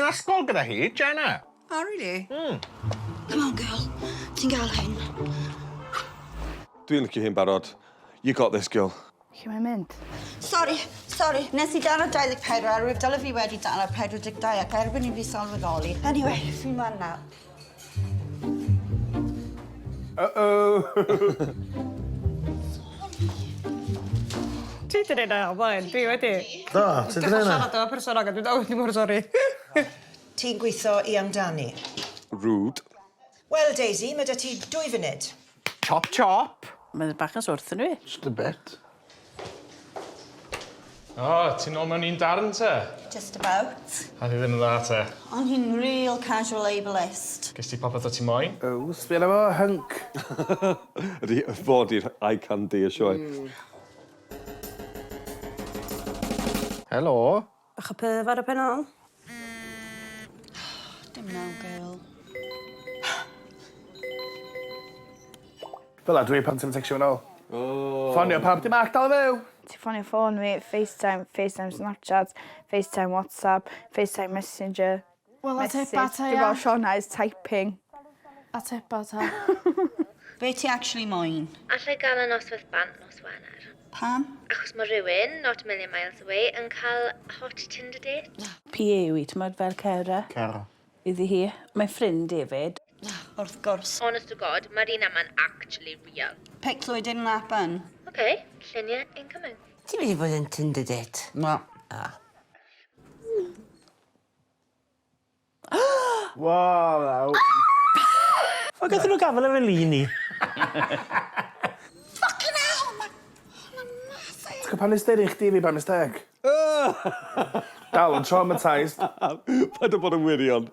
yn ysgol gyda hi, Jenna. Oh, really? Mm. Come on, girl. Ti'n gael hyn. Dwi'n licio hi'n barod. You got this, girl. Lle mae'n mynd? Sori, sori. Nes i daro 24 a rwyf dyle fi wedi dala 42 ac erbyn i fi sylweddoli. Anyway, fi man nawr. Uh-oh! Ti 'di neud 'na o blaen, dwi wedi. Do, ti 'di neud 'na? Siarad efo person ag a dwi dal mor sori. Ti'n gwitho i amdani. Rude. Wel, Daisy, ma' 'da ti dwy funud. Chop chop! Mae'n bach yn swrth yn fi. Just a bit. O, ti'n ôl mewn un darn te? Just about. A thi ddim yn dda te. O'n hi'n real casual ableist. Ges ti popeth o ti moyn? O, sbia arno fo, hunk. Ydi, fo 'di'r eye candy y sioe. Helo. Bach o perv ar y pen ôl. Dim now, girl. Fel 'a dwi pan ti'm yn tecstio fi nôl. O. Ffonio pawb, 'di Mark dal yn fyw? Ti ffonio ffôn fi, FaceTime, FaceTime Snapchat, FaceTime WhatsApp, FaceTime Messenger. Wel ateba ta ia. Dwi'n gweld Shona is typing. Ateba ta. Be ti actually moyn? Alla i gael y noswaith bant nos Wener. Pam? Achos mae rhywun, not a million miles away, yn cael hot Tinder date. PA yw hi, t'mod fel carer. Carer. Iddi hi. Mae'n ffrind hefyd. Wrth gwrs. Honest to God, mae'r un yma'n actually real. Pick Llwyd didn't happen. Ok, lluniau incoming. Ti wedi bod yn Tinder date? Na. Ah. Waw, law. Wel gathon nhw gafel ar 'yn lun i. Fucking hell, ma' hwnna'n massive. Ti'n gwbo pan nes deri chdi fi by mistake? Dal yn traumatised. Paid â bod yn wirion.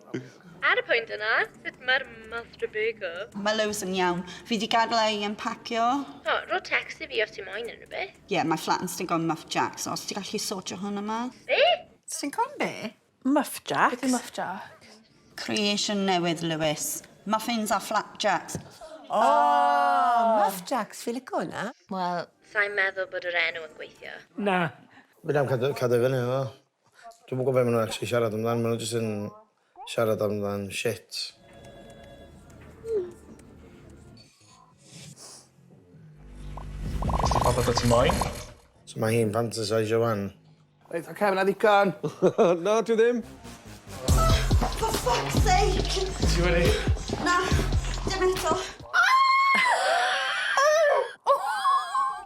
Ar y pwynt yna, sut mae'r Master Baker? Mae Lewis yn iawn. Fi 'di gadael e i unpacio. O, rho text i fi os ti moyn unrhyw beth. Ie, yeah, mae fflat yn stingo muff jack, so os ti gallu sortio hwn yma. Be? Stinco'n be? Muff jacks. Beth yw muff jacks? Creation newydd, Lewis. Muffins a flapjacks. Oh, muff jacks, fi lico hwnna. Wel, sai'n meddwl bod yr enw yn gweithio. Na. Fedra i'm cadw cadw i fyny efo. Dwi'm yn gwbo be' ma' nw actually siarad amdan ma' nw jyst yn siarad amdan shit. Ges ti popeth o ti moyn? So ma' hi'n fantaseisio 'wan. Reit, oce, ma' 'na ddigon. Na, dwi ddim. For fuck's sake! Ti wedi? Na, dim eto.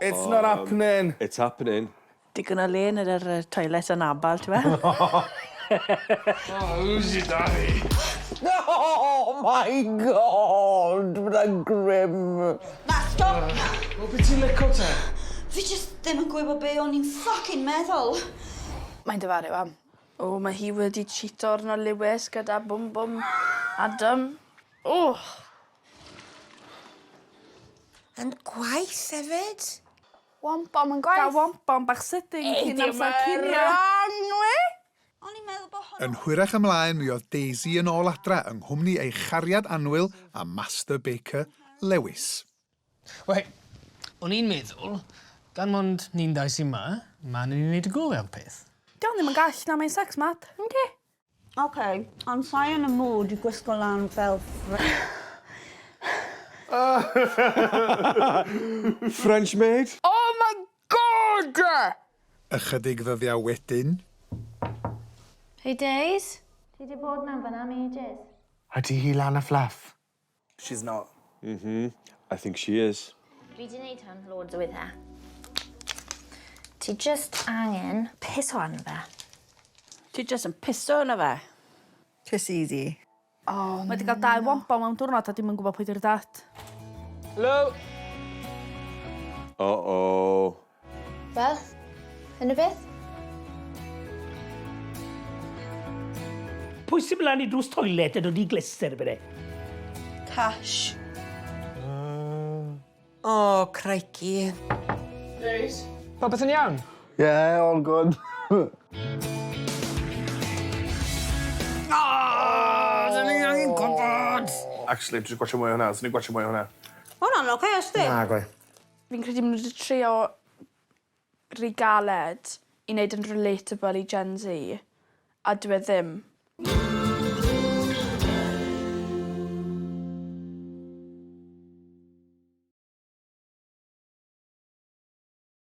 It's not happening. It's happening. Digon o le yn yr yy toilet yn Abal t'wel? Oh, who's your daddy? Oh my God, ma' wnna'n grim. Na, stop! Wel, be ti'n lico te? Fi jyst ddim yn gwybod be o'n i'n fucking meddwl. Mae'n difaru wan. O, mae hi wedi cheato arno Lewis gyda bwm bwm Adam. O! Yn gwaith hefyd? Womp-om yn gwaith. Gael womp-om bach sydyn cyn amser cinio. Wrong way! O'n i'n meddwl bo' hwn... Yn hwyrach ymlaen mi oedd Daisy yn ôl adra yng nghwmni ei chariad annwyl a master baker, Lewis. Wei, o'n i'n meddwl, gan mond ni'n dau sy 'ma, ma' angen i ni neud y go o'r peth. 'Di o'n ddim yn gall na mae'n sex mad. Yndi. Ok, ond sai yn y mood i gwisgo lan fel French maid? Oh my God! Ychydig ddyddiau wedyn... Hey Days. Ti 'di bod mewn fan'na am ages. Ydy hi lan y fluff? She's not. Mhm. I think she is. Dwi 'di neud hwn loads o withe. Ti jyst angen piso arno fe. Ti jyst yn piso arno fe. Piss easy. Oh Mae 'di ga'l dau wombo mewn diwrnod a dim yn gwbod pwy 'di'r dad. Helo? Uh-oh. Wel, unrhyw beth? Pwy sy'n mynd lan i drws toilet a dod i glister bydde? Cash. O, crikey. Days? Popeth yn iawn? Yeah, all good. Actually, dwi 'di gwatsio mwy o hwnna, swn i'n gwatsio mwy o hwnna. Ma' wnna'n oce, ysdi? Na, gwe. Fi'n credu ma' nhw 'di trio rhy galed i neud yn relatable i Gen Z a dyw e ddim.